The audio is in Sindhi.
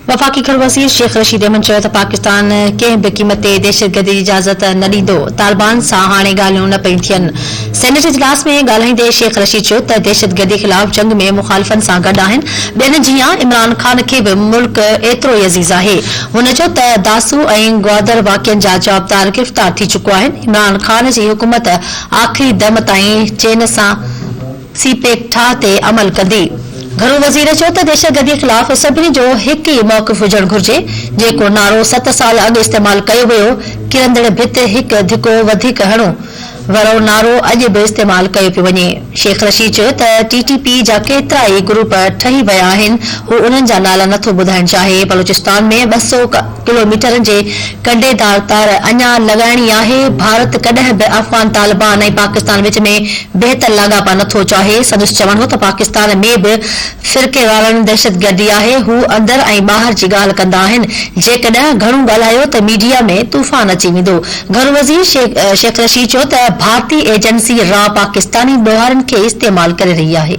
وفاقي گهرو وزير شيخ رشيد احمد چيو ته پاڪستان ڪنهن به قيمت تي دهشتگردي جي اجازت نه ڏيندو، طالبان سان هاڻي ڳالهيون نه پيون ٿين. سينيٽ اجلاس ۾ ڳالهائيندي شيخ رشيد چيو ته دهشتگردي خلاف جنگ ۾ مخالفن سان گڏ آهن، ٻين جيان عمران خان کي به ملڪ ايترو ئي عزيز آهي. هن چيو ته داسو ۽ گوادر واقعن جا جوابدار گرفتار ٿي چڪو آهن، عمران خان جي حڪومت آخري دم تائين چين سان سي پيڪ ٺاهه تي عمل ڪندي. گهرو وزير چيو ته دهشتگردي خلاف سڀني جو هڪ ئي موقف هجڻ گهرجي، جيڪو نعرو ست سال اڳ استعمال ڪيو ويو، ڪرندڙ ڀت هڪ ڌڪو وڌيڪ هڻو ورو نعرو اڄ به استعمال ڪيو پيو وڃي. شيخ رشيد چيو ته ٽي ٽي پي جا ڪيترائي گروپ ٺهي ويا آهن، هو انهن جا نالا نٿو ٻڌائڻ چاهي، بلوچستان ۾ 200 ڪلوميٽرن جي ڪنڊيدار تار اڃا لڳائڻي آهي، ڀارت ڪڏهن به افغان طالبان ۽ پاڪستان وچ ۾ بهتر لاڳاپا نٿو چاهي، سندس چوڻ هو ته پاڪستان ۾ به فرقيوارڻ دهشتگردي آهي، هو اندر ۽ ٻاهر جي ڳالهه ڪندا آهن، جيڪڏهن گهڻو ڳالهايو ته ميڊيا ۾ طوفان اچي ويندو. گهرو وزير شيخ رشيد چيو ته ڀارتي ايجنسي را پاڪستاني ڏوهارين کي استعمال ڪري رهي آهي.